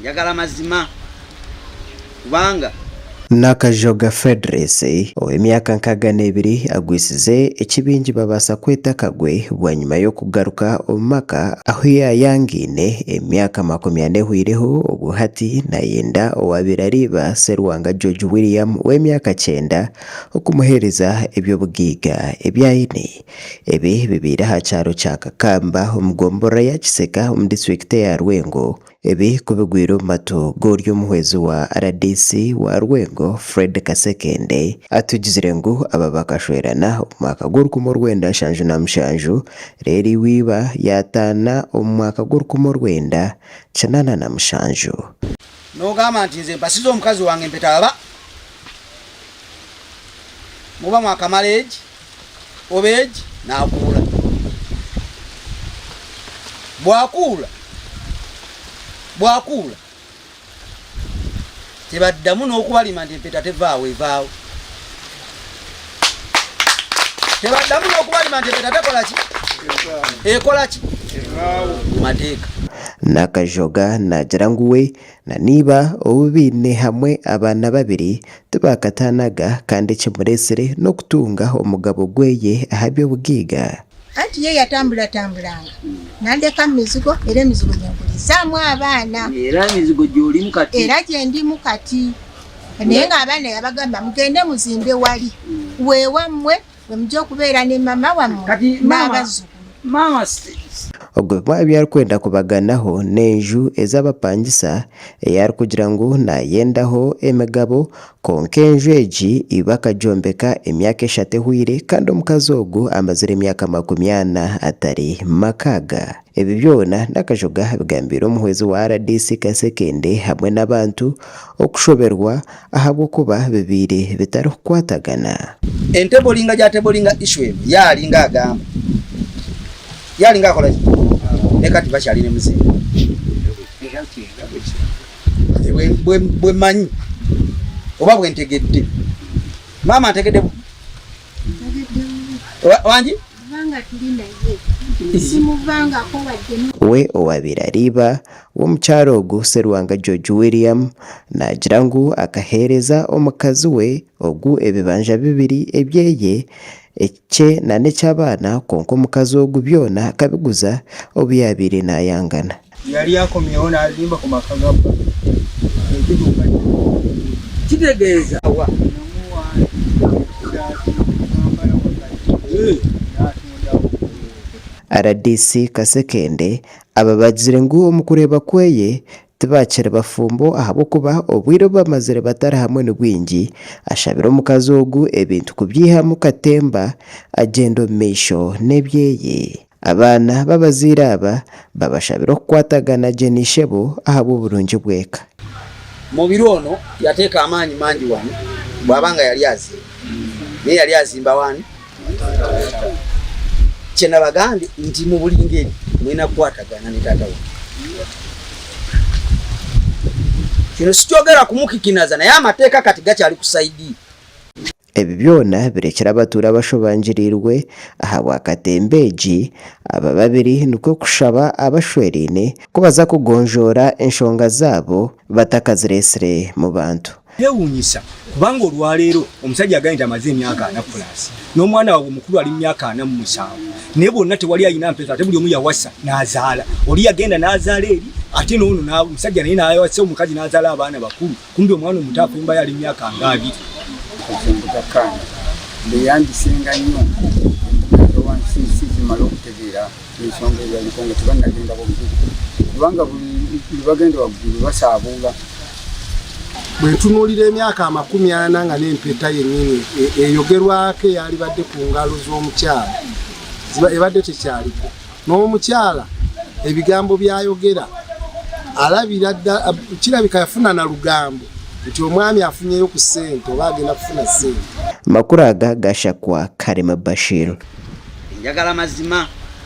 Njagala mazima kubanga. Nakajoga Fredrice ow'emyaka 62 agwisize eki baingi babaasa kweta akagwe bwanyima y'okugaruka omu maka ahu yaayangaine emyaka 40 ehweireho obwo hati nayenda owaabaire ari iba Serwanga George William ow'emyaka kyenda okumuheereza eby'obugaiga ebi aine. Ebi bibaire aha kyaro kya Kakamba omu gomborora ya Kiseka omu disiturikiti eya Rwengo. Ebi ku bigwire omu matu g'ori omuhwezi wa rdc wa Rwengo, Fred Kasekende, atugizire ngu aba bakashwerana omu mwaka gw'orukumi orwenda nshanju na mushanju reero iwe iba yaataana omu mwaka gw'orukumi orwenda kinaana na mushanju. Nogamba nti nze mpasize omukazi wange empeta aba muba mwakamara egi oba egi nakuura bwakuura bwakuura tebaddamu n'okubalima nti empeta tevaawo evaawo tebaddamu n'okubalima nti empeta tekola ki ekola ki mu mateeka. Nakajoga naagira ngu we na n'iba ou baine hamwe abaana babiri tibakataanaga kandi ekimureetsire n'okutunga omugabo gweye aha by'obugaiga. Anti ye yatambulatambulanga nandeka mu mizigo era emizigo gye nkulizaamu abaana. Era emizigo gy'olimu kati? Era gye ndimu kati. Naye ng'abaana yabagamba mugende muzimbe wali we wammwe we mujja okubeera ne mama wammwe n'abazzukulu. Ogwo bimwe aha bi arikwenda kubaganaho n'enju ezi abapangisa ei arikugira ngu naayendaho emigabo kwonka enju egi iba akagyombeka emyaka eshatu ehweire kandi omukazi ogu amazire emyaka 40 atari maka aga. Ebi byona Nakajoga abigambiire omuhwezi wa rdc Kasekende hamwe n'abantu okushoberwa ahabw'okuba bibaire bitarikukwatagana. Entebolinga gyatebolinga issue eno ye alinga agamba ye alinga akola ki ne kati bakyali ne muzeeyi bwe manyi oba bwentegedde maama ntegedde wangi We owaabaire ari iba w'omukyara ogu, Serwanga George William, naagira ngu akaheereza omukazi we ogu ebibanja bibiri ebyeye, ekye n'eky'abaana kwonka omukazi ogu byona akabiguza obu yaabaire naayangana. Yali akomyewo n'azimba ku maka ga bba ekiduuka kino. Kitegeeza wa? Namuwa esaati nambala wakati n'atundawo. Rdc Kasekende aba bagizire ngu omu kureeba kweye tibakiri bafumbo ahabw'okuba obwire obu bamazire batari hamwe ni bwingi. Ashabire omukazi ogu ebintu kubyihamu katemba agyende omu maisho n'ebyeye. Abaana b'abazaire aba babashabire okukwatagana gye na ishebo ahabw'oburungi bw'eka. Mubiru ono yateeka amaanyi mangi wano bw'aba nga yali azimba naye yali azimba wani? Kye nabagambye nti mu buli ngeri mulina kukwatagana ne taata wange. Kino sikyogera kumukikinaza naye amateeka kati gakyali ku sayidi. Ebi byona birekire abatuura abashobangiriirwe ahabwa katemba egi, aba babiri nikwo kushaba abashweraine ku baza kugonjoora enshonga zaabo batakazireetsire mu bantu. Kyewuunyisa kubanga olwaleero omusajja agambye nti amaze emyaka ana pulaasi n'omwana waabwe omukulu ali mu myaka 47 naye bonna tewali alina mpesa ate buli omu yawasa n'azaala. Oli yagenda n'azaala eri ate n'ono omusajja naye n'awasa omukazi n'azaala abaana bakulu. Kumbe omwana omuto afumbayo ali myaka nga abiri. Obutakkaanya beeyambisenga nnyo embuga eza wansi si zimala okutegeera ensonga eyaliko nga tebannagenda waggulu kubanga buli lwe bagenda waggulu basaabuula. Bwe ntunuulira emyaka 40 nga n'empeta yennyini eyogerwako eyalibadde ku ngalo z'omukyala ebadde tekyaliko. N'omukyala ebigambo by'ayogera alabira ddala kirabika yafuna na lugambo nti omwami afunyeyo ku ssente oba agenda kufuna ssente. Amakuru aga gashakwa Karema Bashir. Njagala mazima.